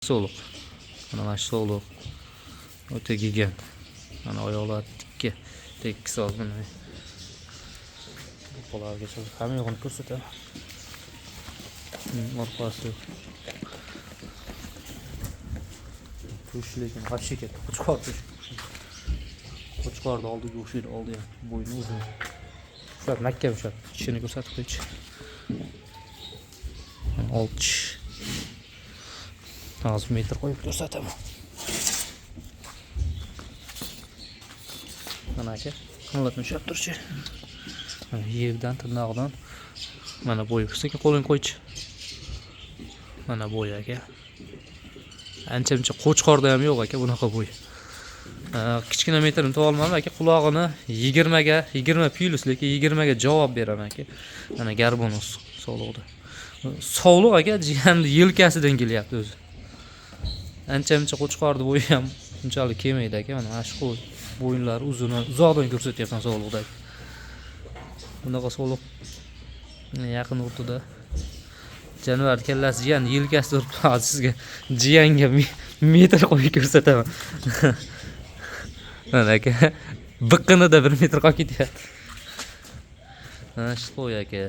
Sovliq. Mana shu sovliq. O'ta gigant. Mana oyoqlari tikka. Tekis mana. Orqalarigacha hamma yo'g'ini ko'rsataman. Orqasi. Tush lekin вообще katta. Qo'chqor tush. Qo'chqorni oldiga o'xshaydi, oldi ham. Bo'yni uzun. Ushlab, mahkam ushlab. Tishini ko'rsatib qo'ychi. Olti tish. Hozir metr qo'yib ko'rsataman. Mana aka, qimmatni ushlab turchi. Mana yerdan, tirnog'idan mana bo'yi. Sekin qo'lingni qo'ychi. Mana bo'yi aka. Ancha muncha qo'chqorda ham yo'q aka bunaqa bo'y. Kichkina metrini topa olmadim aka, qulog'ini 20 ga 20 plus, lekin 20 ga javob beraman aka. Mana garbonus sovliqda. Sovliq aka jiyanni yelkasidan kelyapti o'zi. Ancha muncha qo'chqorni bo'yi ham unchalik kelmaydi aka. Mana shu bo'yinlari uzun, uzoqdan ko'rsatyapman sovliqda. Bunaqa sovliq yaqin o'rtada. Jonivar kallasi jiyan yelkasida turibdi. Hozir sizga jiyanga metr qo'yib ko'rsataman. Mana aka, biqinida 1 metr qolib ketyapti. Mana shu qo'y aka.